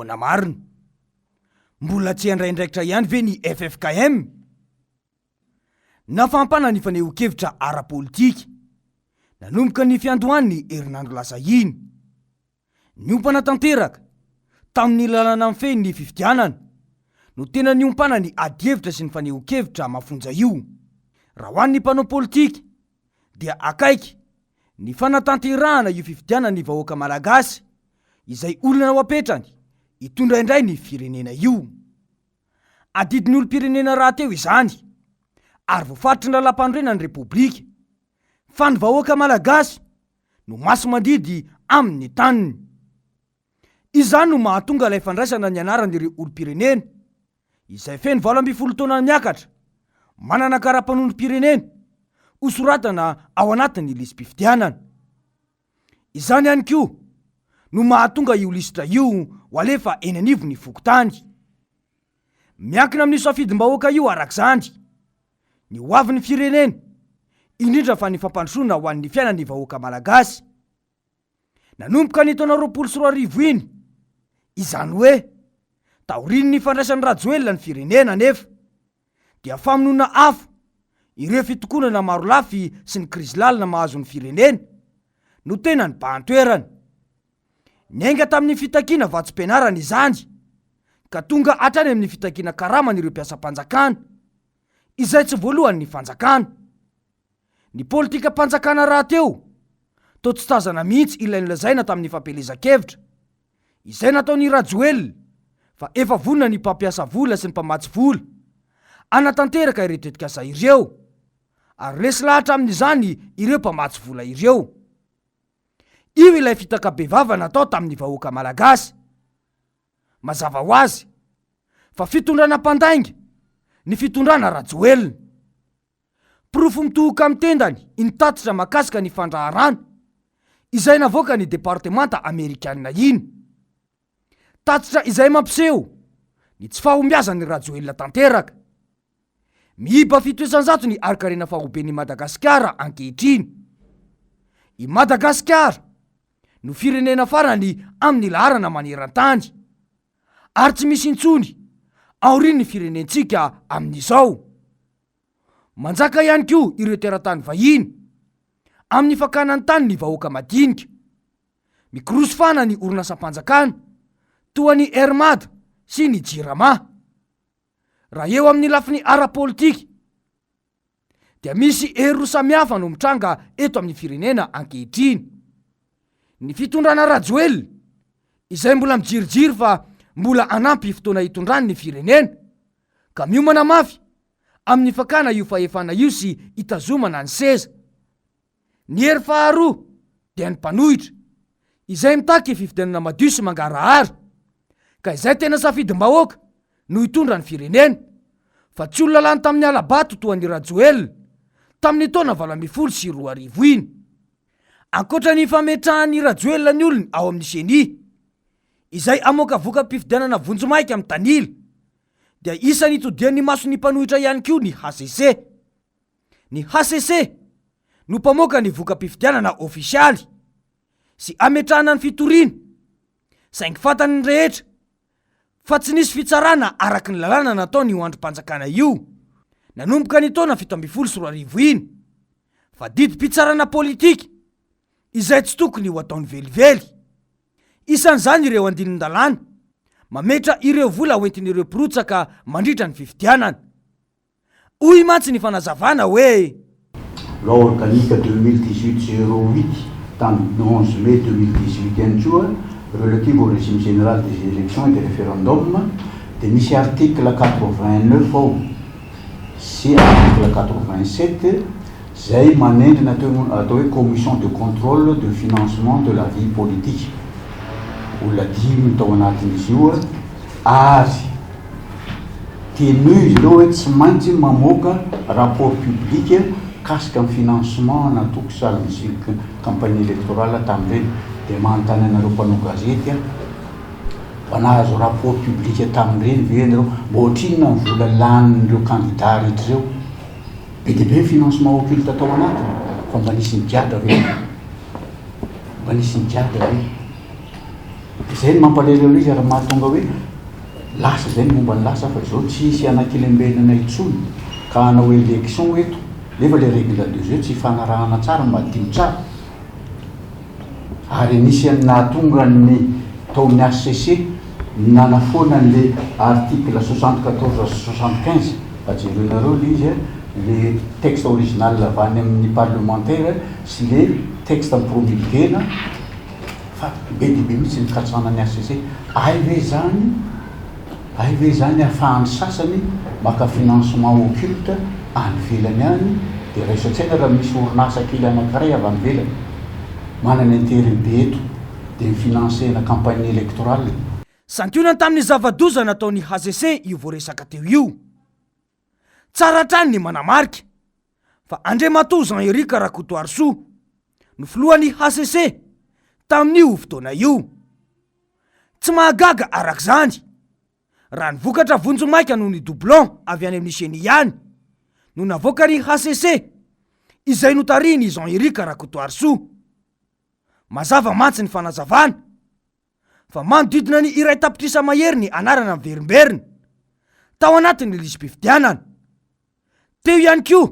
ahoana marina? Mbola tsy handray andraikitra ihany ve ny ffkm? Nafampana ny fanehoan-kevitra ara-politika nanomboka ny fiandohan'ny herinandro lasa iny. Niompana tanteraka tamin'ny lalàna mifehy ny fifidianana no tena niompanan'ny adihevitra sy ny fanehoan-kevitra mafonja io. Raha ho an'ny mpanao politika dia akaiky ny fanatanterahana io fifidianana ny vahoaka malagasy izay olona ho apetrany hitondra indray ny firenena io. Adidin'ny olom-pirenena rahateo izany ary voafaritry ny lalàmpanorenan'ny Repoblika fa ny vahoaka malagasy no masi-mandidy amin'ny taniny. Izany no mahatonga ilay fandraisana ny anaran'ireo olom-pirenena izay feno 18 taona miakatra, manana kara-panondrom-pirenena, hosoratana ao anatin'ny lisi-pifidianana. Izany ihany koa no mahatonga io lisitra io ho alefa eny anivon'ny fokontany. Miankina amin'io safidim-bahoaka io araka izany ny ho avin'ny firenena, indrindra fa ny fampandrosoana ho an'ny fiainan'ny vahoaka malagasy. Nanomboka ny taona 2020 iny, izany hoe taorian'ny fandraisan'i Rajoelina ny firenena anefa, dia famonoana afo ireo fitokonana marolafy sy ny krizy lalina mahazo ny firenena no tena nibahan-toerana. Niainga tamin'ny fitakiana vatsim-pianarana izany ka tonga hatrany amin'ny fitakiana karaman'ireo mpiasam-panjakana izay tsy voalohan'ny fanjakana. Ny politikam-panjakana rahateo toa tsy tazana mihitsy ilay nolazaina tamin'ny fampielezan-kevitra izay nataon'i Rajoelina fa efa vonona ny mpampiasa vola sy ny mpamatsy vola hanatanteraka ireo tetikasa ireo ary resy lahatra amin'izany ireo mpamatsy vola ireo. Io ilay fitaka bevava natao tamin'ny vahoaka malagasy. Mazava ho azy fa fitondrana mpandainga ny fitondrana Rajoelina. Porofo mitohoka amin'ny tendany iny tatitra mahakasika ny fandraharana izay navoakan'ny departemanta amerikana iny. Tatitra izay mampiseho ny tsy fahombiazan'i Rajoelina tanteraka. Miiba 7% ny harinkarena fahoben'i Madagasikara ankehitriny. I Madagasikara no firenena farany amin'ny laharana maneran-tany ary tsy misy intsony aorian'ny firenentsika amin'izao. Manjaka ihany koa ireo teratany vahiny amin'ny fakana ny tany ny vahoaka madinika. Mikorosy fahana ny orinasam-panjakana toa ny Air Mad sy ny Jirama. Raha eo amin'ny lafiny ara-politika dia misy hery roa samihafa no mitranga eto amin'ny firenena ankehitriny. Ny fitondrana Rajoelina izay mbola mijirijiry fa mbola hanampy fotoana hitondrany ny firenena ka miomana mafy amin'ny fakana io fahefana io sy hitazomana ny seza. Ny hery faharoa dia ny mpanohitra, izay mitaky fifidianana madio sy mangarahara, ka izay tena safidim-bahoaka no hitondra ny firenena, fa tsy olona lany tamin'ny hala-bato toa an'i Rajoelina tamin'ny taona 2018 iny. Ankoatra ny fametrahan'i Rajoelina ny olony ao amin'ny Ceni, izay hamoaka voka-pifidianana vonjimaika mitanila, dia isan'ny itodian'ny mason'ny mpanohitra ihany koa ny hcc. Ny hcc no mpamoaka ny voka-pifidianana ofisialy sy ametrahana ny fitoriana, saingy fantany ny rehetra fa tsy nisy fitsarana araka ny lalàna nataon'io andrim-panjakana io nanomboka ny taona 2017 iny, fa didim-pitsarana politika izay tsy tokony ho ataony velively. Isan'izany ireo andinin-dalàna mametra ireo vola hoentin'ireo mpirotsaka mandritra ny fifidianana. Hoy mantsy ny fanazavana hoe. Loi organique 2018 08 tamin'ny 11 mai 2018 ihany koa relative au régime général des élections et des référendums dia misy article 89 ao sy article 87 izay manendry ny atao hoe commission de contrôle de financement de la vie politique. Olona dimy no tao anatin'izy io ary tenu izy ireo hoe tsy maintsy mamoaka rapport public mikasika ny financement an'antoko sy ny campagne électorale tamin'ireny. Dia manontany anareo mpanao gazety aho, mba nahazo rapport public tamin'ireny ve ianareo? Mba ohatrinona ny vola lanin'ireo candidat rehetra ireo? Be dia be ny financement occulte tao anatiny fa mba nisy nigadra ve? Mba nisy nigadra ve? Dia izay no mampalahelo an'izy ary mahatonga hoe lasa izay ny momba ny lasa fa izao tsy hisy hanakilembenana intsony ka hanao élection eto nefa ilay règle de jeu tsy ifanarahana tsara, madio tsara. Ary anisan'ny nahatonga ny tao amin'ny HCC nanafoana an'ilay article 74 sy 75, fa jerenareo ilay izy, ilay texte original avy any amin'ny parlemantera sy ilay texte promulguena, fa be dia be mihitsy ny katsahana ny HCC. Hay ve izany, hay ve izany ahafahan'ny sasany maka financement occulte any ivelany any, dia raiso an-tsaina raha misy orinasa kely anankiray avy any ivelany manana intérêt be eto dia mi-financer-na campagne électorale. Santionany tamin'ny zava-doza nataon'ny hcc io voaresaka teo io. Tsara hatrany ny manamarika fa Andriamatoa Jean Eric Rakotoarisoa no filohan'ny hcc tamin'io fotoana io. Tsy mahagaga araka izany raha ny vokatra vonjimaika noho ny doublon avy any amin'ny Ceni ihany no navoakan'ny hcc izay notarihin'i Jean Eric Rakotoarisoa. Mazava mantsy ny fanazavana fa manodidina ny iray tapitrisa mahery ny anarana miverimberina tao anatin'ny lisi-pifidianana. Teo ihany koa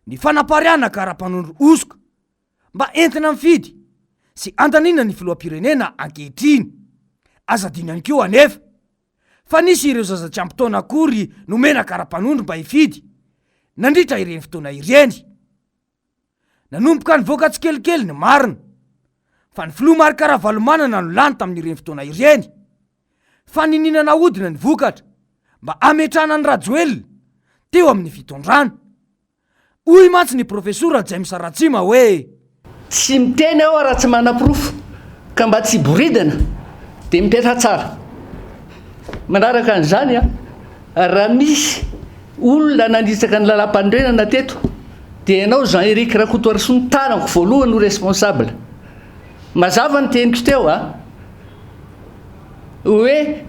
ny fanapariahana kara-panondro hosoka mba entina mifidy sy handaniana ny filoham-pirenena ankehitriny. Aza adino ihany koa anefa fa nisy ireo zaza tsy ampy taona akory nomena kara-panondro mba hifidy nandritra ireny fotoana ireny. Nanomboka nivoaka tsikelikely ny marina fa ny filoha Marc Ravalomanana no lany tamin'ireny fotoana ireny. Fa niniana nahodina ny vokatra mba hametrahana an'i Rajoelina teo amin'ny fitondrana. Hoy mantsy ny Profesora James Ratsima hoe. Tsy miteny aho raha tsy manaporofo ka mba tsy hiboridana dia mipetraha tsara. Manaraka an'izany, raha misy olona nanitsaka ny lalàmpanorenana teto dia ianao Jean Eric Rakotoarisoa ny tanako voalohany no responsable. Mazava ny teniko teo a! Hoe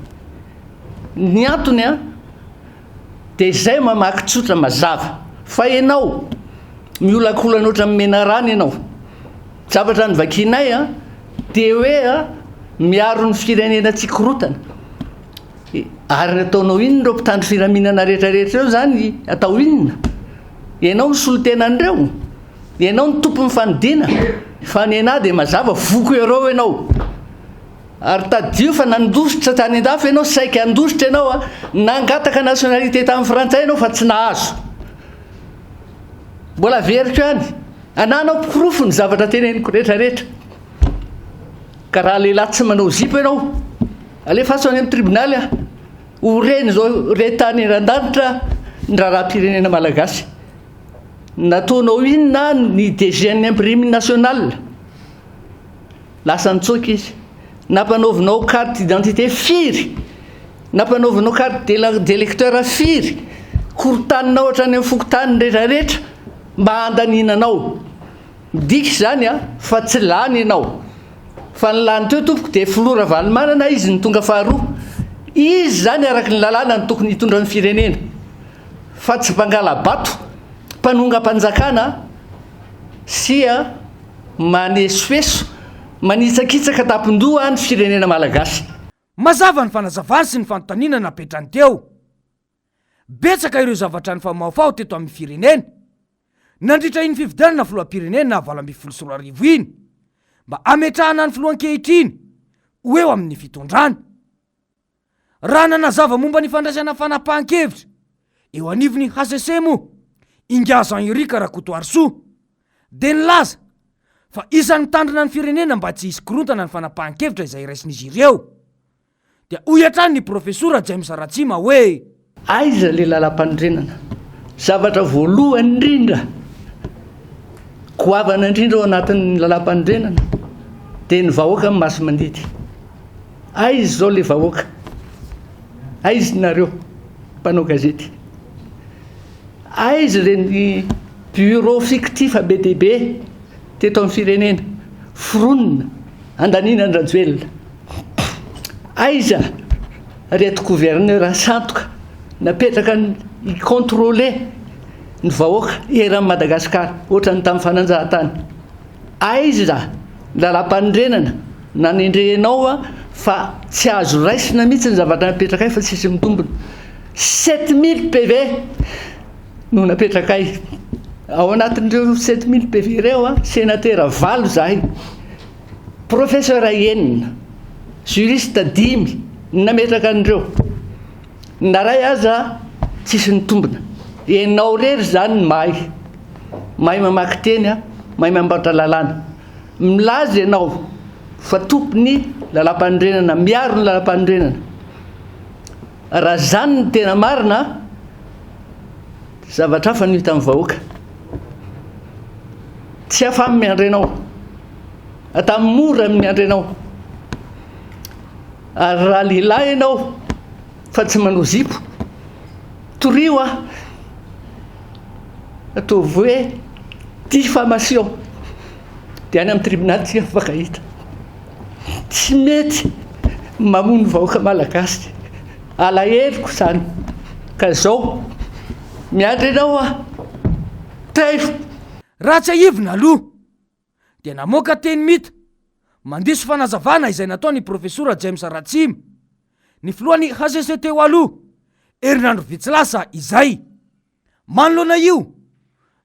ny antony a! Dia izay mamaky tsotra mazava. Fa ianao, miolakolana ohatran'ny menarana ianao. Zavatra novakianay an, dia hoe an, miaro ny firenena tsy hikorotana. Ary ataonao inona ireo mpitandro filaminana rehetra rehetra ireo izany atao inona? Ianao no solontenan'ireo? Ianao no tompon'ny fanidina? Fa ny anah dia mazava, voky ereo ianao. Ary tadidio fa nandositra tany andafy ianao, saika handositra ianao a, nangataka nationalité tamin'ny frantsay ianao fa tsy nahazo. Mbola averiko ihany, ananao porofo ny zavatra teneniko rehetra rehetra. Ka raha lehilahy tsy manao zipo ianao, alefaso any amin'ny tribonaly a, ho reny izao re tany eran-danitra ny raharaham-pirenena malagasy. Nataonao inona ny DG an'ny imprimerie nationale? Lasa nitsoaka izy. Nampanaovinao carte d'identité firy? Nampanaovinao carte d'électeur firy? Korontaninao hatrany amin'ny fokontany rehetra rehetra mba handaniana anao. Midika izany fa tsy lany ianao. Fa ny lany teo tompoko dia filoha Ravalomanana izy no tonga faharoa. Izy izany araka ny lalàna no tokony hitondra ny firenena. Fa tsy mpangala-bato, mpanongam-panjakana sy Manesoeso, manitsakitsaka tampon-doha ny firenena malagasy. Mazava ny fanazavany sy ny fanontaniana napetrany teo. Betsaka ireo zavatra nifamahofaho teto amin'ny firenena nandritra iny fifidianana filoham-pirenena 2018 iny mba hametrahana ny filoha ankehitriny ho eo amin'ny fitondrana. Raha nanazava momba ny fandraisana fanapahan-kevitra eo anivon'ny hcc moa Ingahy Jean Eric Rakotoarisoa dia nilaza fa isan'ny mitandrina ny firenena mba tsy hisy korontana ny fanapahan-kevitra izay raisin'izy ireo. Dia hoy hatrany ny Profesora James Ratsima hoe. Aiza le lalam-panorenana? Zavatra voalohany indrindra, goavana indrindra ao anatin'ny lalam-panorenana dia ny vahoaka no masi-mandidy. Aiza izao le vahoaka? Aiza nareo mpanao gazety? Aiza ireny bureau fictif be dia be teto amin'ny firenena foronina andaniana an-dRajoelina? Aiza reto gouverneur sandoka napetraka hi-controler ny vahoaka eran'i Madagascar ohatran'ny tamin'ny fananjahantany? Aiza ny lalàmpanorenana nanendrenao? Fa tsy azo raisina mihitsy ny zavatra napetrakay fa tsisy mitombina. 7000 PV no napetrakay. Ao anatin'ireo 7000 PV ireo, senatera valo izahay, professeur enina, juriste dimy no nametraka an'ireo. Na ray aza tsisy nitombina. Enao rery izany no mahay. Mahay mamaky teny, mahay mamboatra lalàna. Milaza ianao fa tompon'ny lalampanorenana, miaro ny lalampanorenana. Raha izany no tena marina, zavatra hafa no hitan'ny vahoaka. Tsy afa miandry anao. Atao mora ny miandry anao. Ary raha lehilahy ianao fa tsy manao zipo, torio aho. Ataovy hoe diffamation. Dia any amin'ny tribonaly tsika mifankahita. Tsy mety mamono vahoaka malagasy. Alaheloko izany. Ka izao, miandry anao aho. Tairo. Raha tsiahivina aloha dia namoaka teny mita mandiso fanazavana izay nataon'ny Profesora James Ratsima, ny filohan'ny hcc teo aloha, herinandro vitsy lasa izay. Manoloana io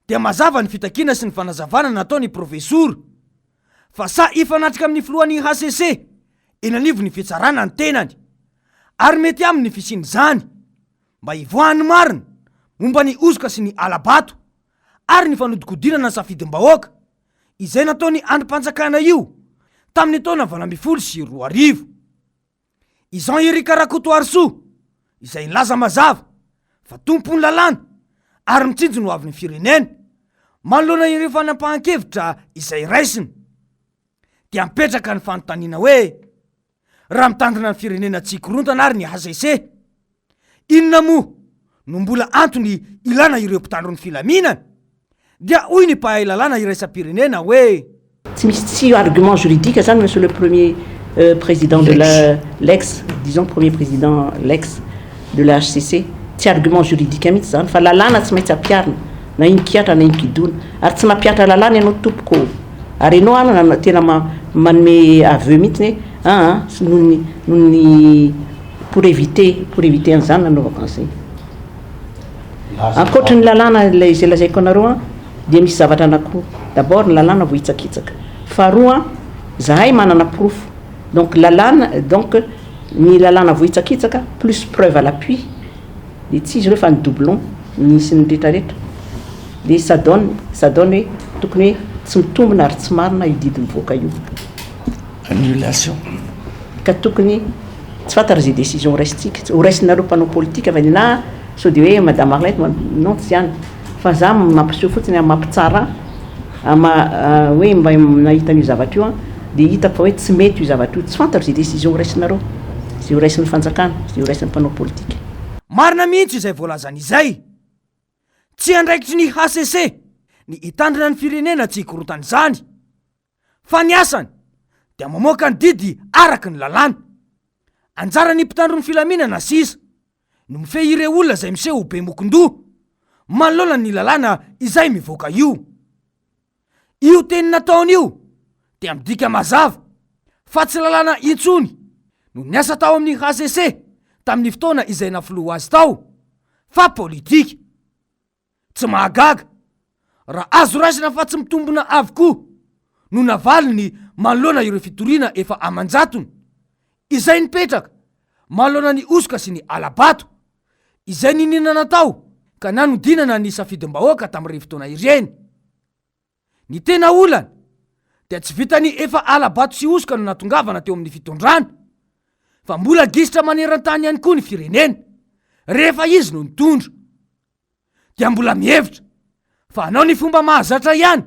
dia mazava ny fitakiana sy ny fanazavana nataon'ny Profesora fa sahy hifanatrika amin'ny filohan'ny hcc eny anivon'ny fitsarana ny tenany ary mety aminy ny fisian'izany mba hivoahan'ny marina momba ny hosoka sy ny hala-bato ary ny fanodikodinana ny safidim-bahoaka izay nataon'ny andrim-panjakana io tamin'ny taona 2018. I Jean Eric Rakotoarisoa izay nilaza mazava fa tompon'ny lalàna ary mitsinjo ny hoavin'ny firenena manoloana ireo fanapahan-kevitra izay raisina dia mipetraka ny fanontaniana hoe raha mitandrina ny firenena tsy hikorontana ary ny HCC Inona moa no mbola antony ilana ireo mpitandro ny filaminana? Dia hoy ny mpahay lalàna iraisam-pirenena hoe. Tsy misy tsy argument juridique zany monsieur le premier président de la l'ex disons premier président l'ex de la HCC tsy argument juridique mihitsy zany fa lalàna tsy maintsy ampiharina na inon-kihatra na inon-kidona ary tsy mampihatra lalàna ianao tompoko ô ary ianao an tena manome aveu mihitsy hoe aa noho ny noho ny Pour éviter, pour éviter an'izany nanaovako an'izay. Ankoatry ny lalàna ilay izay lazaiko anareo an, dia misy zavatra anankiroa. D'abord ny lalàna voahitsakitsaka. Faharoa an, zahay manana porofo. Donc lalàna, donc ny lalàna voahitsakitsaka plus preuve à l'appui, dia tsy izy ireo fa ny doublon, ny sy ny retraretra. Dia ça donne, ça donne hoe tokony hoe tsy mitombina ary tsy marina io didy mivoaka io. Annulation. Ka tokony tsy fantatra izay décision ho raisintsika, ho raisinareo mpanao politika fa na sao dia hoe madame Arlette non tsy izany fa za mampiseho fotsiny amin'ny maha mpitsara ahy maha hoe mba nahita an'io zavatra io aho dia hitako fa hoe tsy mety io zavatra io, tsy fantatro izay décision ho raisinareo, izay ho raisin'ny fanjakana, izay ho raisin'ny mpanao politika. Marina mihitsy izay voalazany izay. Tsy andraikitry ny hcc ny hitandrina ny firenena tsy hikorontana izany. Fa ny asany dia mamoaka ny didy araka ny lalàna. Anjaran'ny mpitandro ny filaminana sisa no mifehy ireo olona izay miseho ho be mokondoha manoloana ny lalàna izay mivoaka io. Io teny nataony io dia midika mazava fa tsy lalàna intsony no niasa tao amin'ny hcc tamin'ny fotoana izay nafiloha azy tao fa politika. Tsy mahagaga raha azo raisina fa tsy mitombina avokoa no navaliny manoloana ireo fitoriana efa aman-jatony izay nipetraka manoloana ny hosoka sy ny hala-bato izay niniana natao ka nanodinana ny safidim-bahoaka tamin'ireny fotoana ireny. Ny tena olana dia tsy vitan'ny efa hala-bato sy hosoka no natongavana teo amin'ny fitondrana fa mbola gisitra maneran-tany ihany koa ny firenena rehefa izy no nitondra. Dia mbola mihevitra fa hanao ny fomba mahazatra ihany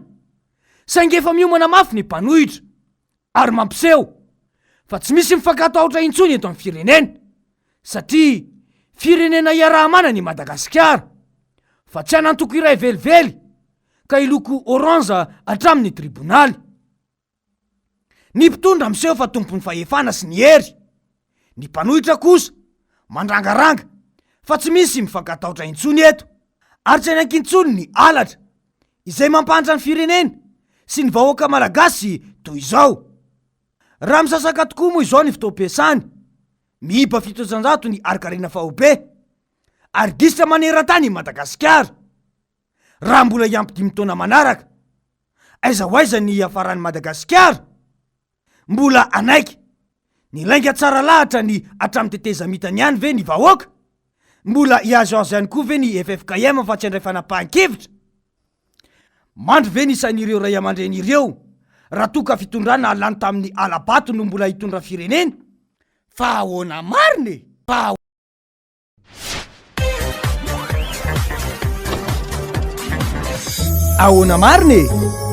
saingy efa miomana mafy ny mpanohitra ary mampiseho fa tsy misy mifankatahotra intsony eto amin'ny firenena satria firenena iaraha-manana i Madagasikara fa tsy an'antoko iray velively ka hiloko orange hatramin'ny tribonaly. Ny mpitondra miseho fa tompon'ny fahefana sy ny hery, ny mpanohitra kosa mandrangaranga fa tsy misy mifankatahotra intsony eto ary tsy hanaiky intsony ny halatra izay mampahantra ny firenena sy ny vahoaka malagasy toy izao. Raha misasaka tokoa moa izao ny fotoam-piasany, miiba 7% ny harinkarena faobe, ary gisitra maneran-tany i Madagasikara. Raha mbola hiampy dimy taona manaraka, aiza ho aiza ny hiafaran'i Madagasikara? Mbola hanaiky ny lainga tsara lahatra ny hatramin'ny tetezamitany ihany ve ny vahoaka? Mbola hihazohazo ihany koa ve ny ffkm fa tsy handray fanapahan-kevitra? Mandry ve ny sain'ireo ray aman-dreny ireo raha toa ka fitondrana lany tamin'ny hala-bato no mbola hitondra firenena? Fa ahoana marina e? Fa. Ahoana marina e?